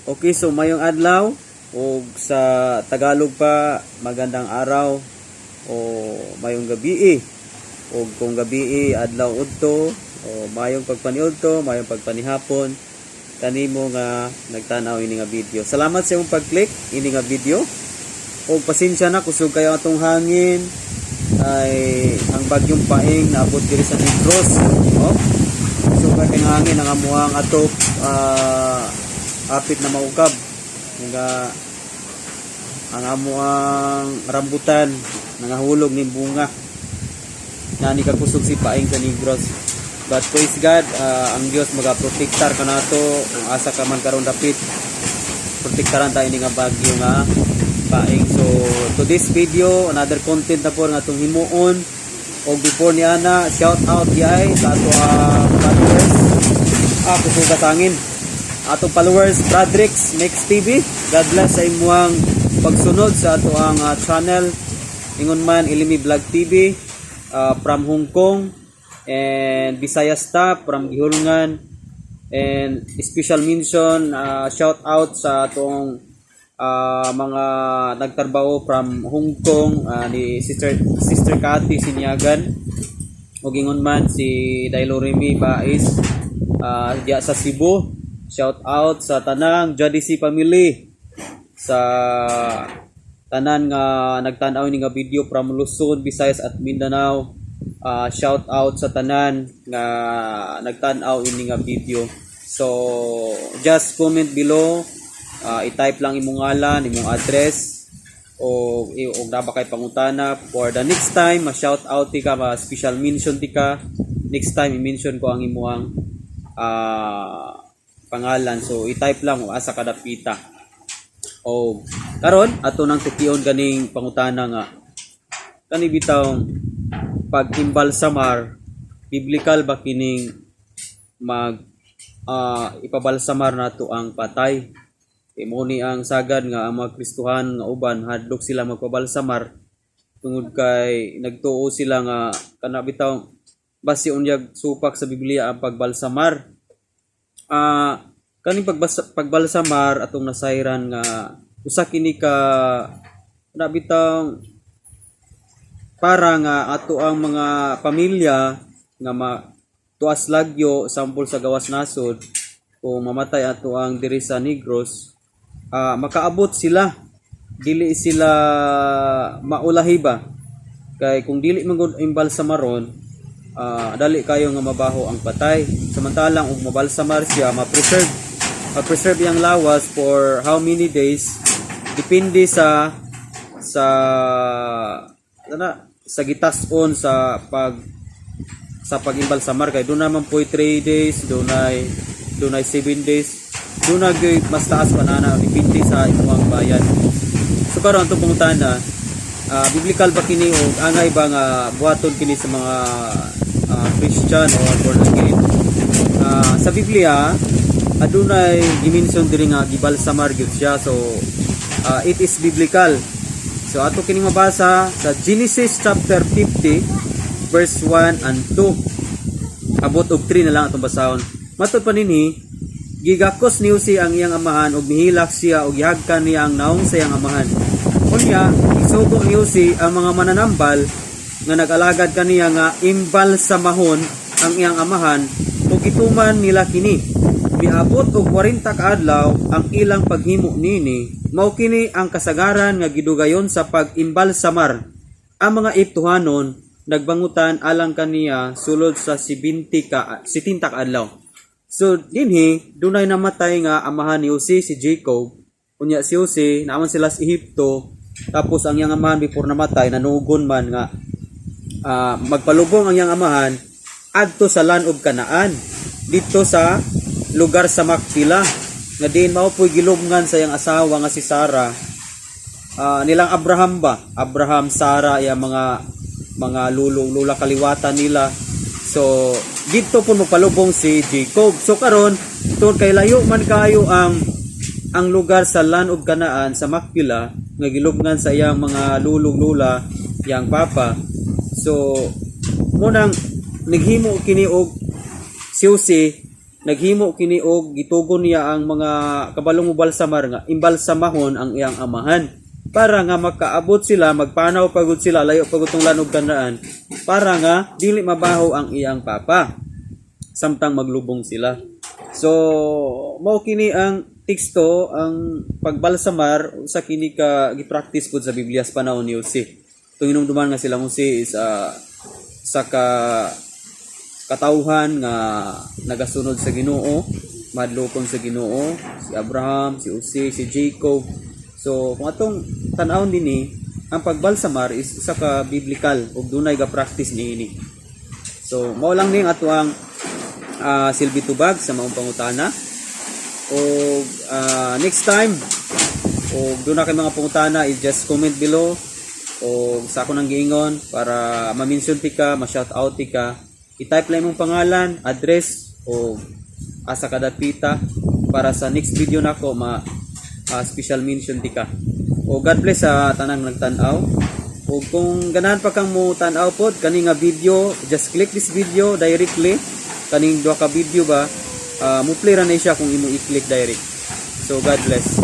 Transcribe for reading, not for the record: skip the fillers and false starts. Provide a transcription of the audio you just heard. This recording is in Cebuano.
Okay, so mayong adlaw o sa Tagalog pa, magandang araw o mayong gabi o kung gabi, adlaw udto o mayong pagpaniudto, mayong pagpanihapon kanimo nga nagtanaw ini nga video. Salamat sa imong pag-click ini nga video. O pasensya na, kusog kayo atong hangin ay ang bagyong Paeng naabot diri sa Negros. Oh. So kay hangin ang amuang atop, apit na maukab nga ang amuang rambutan nangahulog ning bunga na ni kakusog si Paeng sa Negros. But praise God, ang Dios magaprotektar kanato kung asa ka man karon dapit. Protektaran tayo ini nga bagyo nga Paeng. So to this video, another content na po nga atong himuon. Og before ni ana, shout out yay sa ato followers. Kusog sa hangin. Atong followers, Bradrix Mix TV. God bless sa imuang pagsunod sa ato ang channel. Ingon man Ilimi Vlog TV from Hong Kong and Bisaya staff from Gihulngan and special mention, shout out sa atong mga nagtrabaho from Hong Kong, ni Sister Sister Cathy Sinyagan ug ingon man si Dailo Remy Bais diya sa Cebu. Shout out sa tanang Jadisi family, sa tanan nga nagtan-aw ni nga video from Luzon, Visayas at Mindanao. Shout out sa tanan nga nagtan-aw ini nga video. So just comment below, i-type lang imong ngalan, imong address o naa ba kay pangutana for the next time ma-shout out ti ka, ma special mention ti ka. Next time i-mention ko ang imuang pangalan. So i-type lang kung asa ka dapita. O karon ato nang tukion kaning pangutana nga kani bitaw pag-imbalsamar, biblical ba kining mag ipabalsamar nato ang patay? Kay mo ni ang sagad nga ang mga Kristohan nga uban hadlok sila magpabalsamar tungod kay nagtuo sila nga kana bitaw basi unyag supak sa Biblia ang pagbalsamar. Kaning pagbalsamar atong nasayran nga usa kini ka na bitaw para nga ato ang mga pamilya nga ma tuas lagyo, sampol sa gawas nasod, kung mamatay ato ang diri sa Negros, makaabot sila, dili sila maulahi ba, kay kung dili man gud imbalsamaron, dali kayo nga mabaho ang patay. Samantalang ug mabalsamar siya, ma-preserve yang lawas for how many days, depende sa ana sa gitas-on sa pag-imbalsamar, kay doon naman po 3 days, dunay 7 days, doon na gyud mas taas pa na, depende sa imong bayan. So karon atong pangutana, biblical ba kini o angay ba nga buhaton kini sa mga Christian or born again? Sa Biblia adunay gimension diri nga gibalsamar gyud siya, so it is biblical. So ato kini mabasa sa Genesis chapter 50 verse 1 and 2. Abot og 3 na lang atong basahon. Matod pa nini, gigakos ni Jose ang iyang amahan ug mihilak siya ug gihagkan niya ang naong sa iyang amahan. Unya, isugo ni Jose ang mga mananambal nga nag-alagad kaniya nga imbalsamahon ang iyang amahan ug gituman nila kini. Miabot og 40 ka adlaw ang ilang paghimo nini. Mao kini ang kasagaran nga gidugayon sa pag-imbalsamar. Ang mga Egyptohanon nagbangutan alang kaniya sulod sa 70 ka 70 ka adlaw. So dinhi dunay namatay nga amahan ni Jose, si Jacob. Unya si Jose naaman sila sa Ehipto. Tapos ang iyang amahan before namatay nanugon man nga magpalubong ang iyang amahan adto sa land of Canaan, dito sa lugar sa Makpila nga diin mao po'y gilubngan sa iyang asawa nga si Sarah, nilang Abraham ba, Abraham, Sarah, iyang mga lulo lula kaliwatan nila. So didto po magpalubong si Jacob. So karon, tungod kay layo man kayo ang lugar sa land of Canaan sa Makpila nga gilubngan sa iyang mga lulong lula, iyang papa, so munang naghimo kini og si Jose. Naghimo kini og gitugon niya ang mga kabalong mobalsamar nga imbalsamahon ang iyang amahan para nga makaabot sila, magpanaw pagud sila, layo pagud tong Land of Canaan, para nga dili mabaho ang iyang papa samtang maglubong sila. So mao kini ang teksto, ang pagbalsamar sa kini ka gi-practice pud sa Biblia sa panahon ni Jose. Itong hinumduman nga sila Jose is sa ka katawhan nga nagasunod sa Ginoo, madlokon sa Ginoo, si Abraham, si Jose, si Jacob. So kung atong tan-awon dinhi, ang pagbalsamar is usa ka biblical ug dunay ga practice niini. So mao lang ning ato ang silbi tubag sa maong pangutana. O next time o duna kay mga pangutana, i just comment below o sa ako nang giingon para ma-mention ti ka, ma-shout out ti ka. I-type lang imong pangalan, address o asa ka dapita para sa next video nako ma special mention ti ka. O God bless sa tanang nagtan-aw. O kung ganahan pa kang mo tan-aw pod kani nga video, just click this video directly. Kaning duha ka video ba, mo play ra na siya kung imo i-click direct. So God bless.